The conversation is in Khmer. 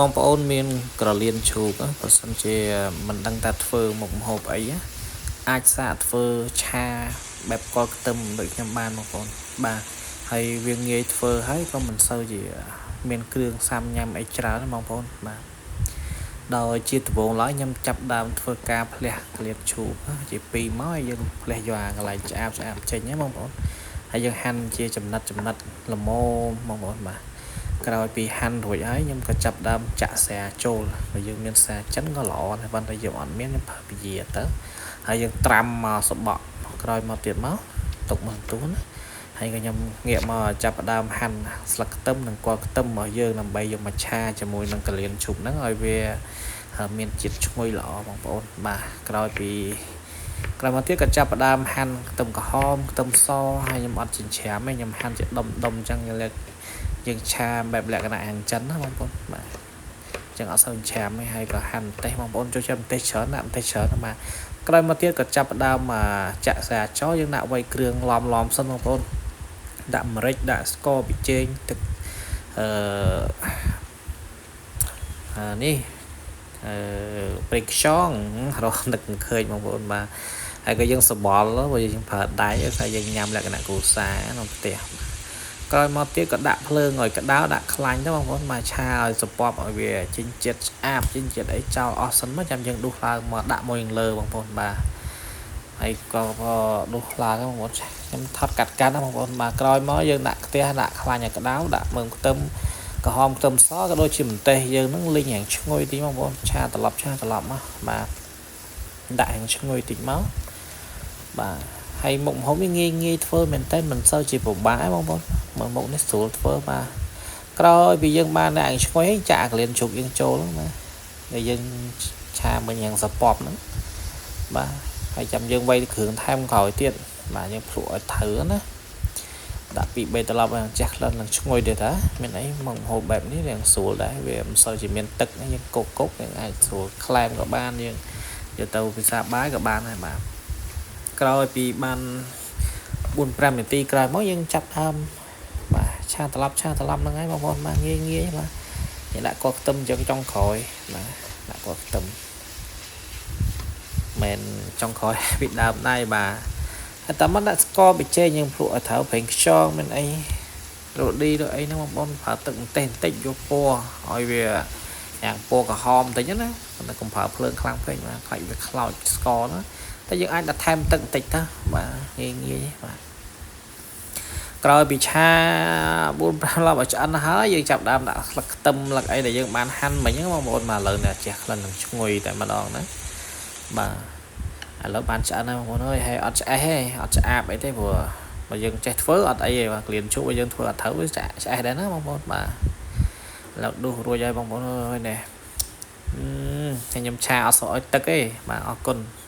បងប្អូនមានក្រលៀនជ្រូកបើសិនជាមិនដឹងថាធ្វើមុខម្ហូបអីអាចសាកធ្វើឆាបែបកលខ្ទឹមដូចខ្ញុំបានបងប្អូនបាទហើយវាងាយធ្វើហើយក៏មិនសូវជាមានគ្រឿងសាំញ៉ាំអីច្រើនបងប្អូនបាទដោយជាដំបូងឡើយខ្ញុំចាប់ដើមធ្វើការផ្លះក្លៀនជ្រូកជាពីរមកហើយយើងផ្លះយកអាកន្លែងឆ្អាបឆ្អាបចេញណាបងប្អូនហើយយើងហាន់ជាចំណិតចំណិតល្មមបងប្អូនបាទក្រោយពីហាន់រួចហើយខ្ញុំក៏ចាប់ដើមចាក់ស្រាចូលបើយើងមានស្រាចិនក៏ល្អដែរប៉ុន្តែយើងអត់មានខ្ញុំប្រើពជាទៅហើយយើងត្រាំមកសបកក្រោយមកទៀតមកទុកមកទូណាហើយក៏ខ្ញុំងាកមកចាប់ដើមហាន់ស្លឹកខ្ទឹមនិងគល់ខ្ទឹមរបស់យើងដើម្បីយកមកឆាជាមួយនឹងកលៀនជ្រូកហ្នឹងឲ្យវាមានជាតិឈ្ងុយល្អបងប្អូនបាទក្រោយមកទៀតក៏ចាប់ផ្ដើមហាន់ខ្ទឹមក្រហមខ្ទឹមសហើយខ្ញុំអត់ចិញ្ច្រាំទេខ្ញុំហាន់ជាដុំដុំអញ្ចឹងយើងឆាបែបលក្ខណៈហាងចិនណាបងប្អូនបាទអញ្ចឹងអត់សូវឆាមទេហើយក៏ហាន់ម្ទេសបងប្អូនចូលចិត្តម្ទេសច្រើនដាក់ម្ទេសច្រើនបាទក្រោយមកទៀតក៏ចាប់ផ្ដើមចាក់ស្រាចោលយើងដាក់វៃគ្រឿងឡំឡំសិនបងប្អូនដាក់ម្រេចដាក់ស្ករប៊ីចេងទឹកអឺនេះអឺប្រេងខ្យងរកនឹកមិនឃើញបងប្អូនបាទហើយក៏យើងសបល់បើយើងប្រើដៃតែយើងញ៉ាំលក្ខណៈគ្រួសារក្នុងផ្ទះក្រោយមកទៀតក៏ដាក់ភ្លើងឲ្យក្តៅដាក់ខ្លាញ់ទៅបងប្អូនមកឆាឲ្យសពប់ឲ្យវាចិញ្ជាតិឆ្អាបចិញ្ជាតិអីចោលអស់សិនមកចាំយើងដួសឡើងមកដាក់មួយនឹងលើបងប្អូនបាទហើយក៏ដួសឡើងបងប្អូនខ្ញុំថត់កាត់កាត់ណាបងប្អូនបាទក្រោយមកយើងដាក់ខ្ទះដាក់ខ្លាញ់ឲ្យក្តៅដាក់មើមខ្ទឹមក្រហមខ្ទឹមសក៏ដូចជាម្ទេសយើងនឹងលីងយ៉ាងឈ្ងុយតិចបងប្អូនឆាត្រឡប់មកបាទដាក់យ៉ាងឈ្ងុយតិចមកបាទហើយមុខម្ហូបនេះងាយងាយធ្វើមែនតើមិនសូវជាពិបាកទេបងប្អូនមើលមុខនេះស្រួលធ្វើបាទក្រោយពីយើងបានដាក់ឈ្ងុយហើយចាក់កលៀនជ្រូកយើងចូលហ្នឹងណាដែលយើងឆាមិញយ៉ាងសពប់ហ្នឹងបាទហើយចាំយើងវៃគ្រឿងថែមក្រោយទៀតបាទយើងភ្លក់ឲ្យត្រូវណាដាក់ពី3ត្រឡប់ឲ្យចេះក្លិននឹងឈ្ងុយទៀតតាមានអីមុខម្ហូបបែបនេះរៀងស្រួលដែរវាមិនសូវជាមានទឹកយើងកុកកុកយើងអាចស្រួលក្លែមក៏បានយើងយកទៅពិសាបាយក៏បានដែរបាទក្រោយពីបាន4 5នាទីក្រោយមកយើងចាប់ដើមបាទឆាត្រឡប់ហ្នឹងហើយបងប្អូនបាទងាយងាយបាទយើងដាក់គល់ខ្ទឹមអញ្ចឹងចុងក្រោយបាទដាក់គល់ខ្ទឹមមិនចុងក្រោយពីដើមដែរបាទហើយតាមមកដាក់ស្ករប៊ីចេងយើងភ្លក់ឲ្យត្រូវប្រេងខ្យងមានអីរ៉ូឌីឬអីហ្នឹងបងប្អូនប្រើទឹកម្ទេសបន្តិចយកពណ៌ឲ្យវាយ៉ាងពណ៌ក្រហមបន្តិចណាប៉ុន្តែកុំប្រើភ្លើងខ្លាំងពេកបាទខ្លាចវាខ្លោចស្ករណាតែយើងអាចដាក់ថែមទឹកបន្តិចទៅបាទងាយងាយបាទក្រោយពីឆា4 5ឡប់ឲ្យឆ្អិនហើយយើងចាប់ដើមដាក់ស្លឹកខ្ទឹមស្លឹកអីដែលយើងបានហាន់មិញហ្នឹងបងប្អូនបាទឥឡូវនេះជះក្លិននឹងឈ្ងុយតែម្ដងណាបាទឥឡូវបានឆ្អិនហើយបងប្អូនអើយហើយអត់ឆ្អេះទេអត់ឆ្អាបអីទេព្រោះបើយើងចេះធ្វើអត់អីទេបាទក្លៀនជក់បើយើងធ្វើអត់ត្រូវវាឆ្អេះដែរណាបងប្អូនបាទឥឡូវដួសរួចហើយបងប្អូនអើយនេះខ្ញុំឆាអត់សូវឲ្យទឹកទេបាទអរគុណ។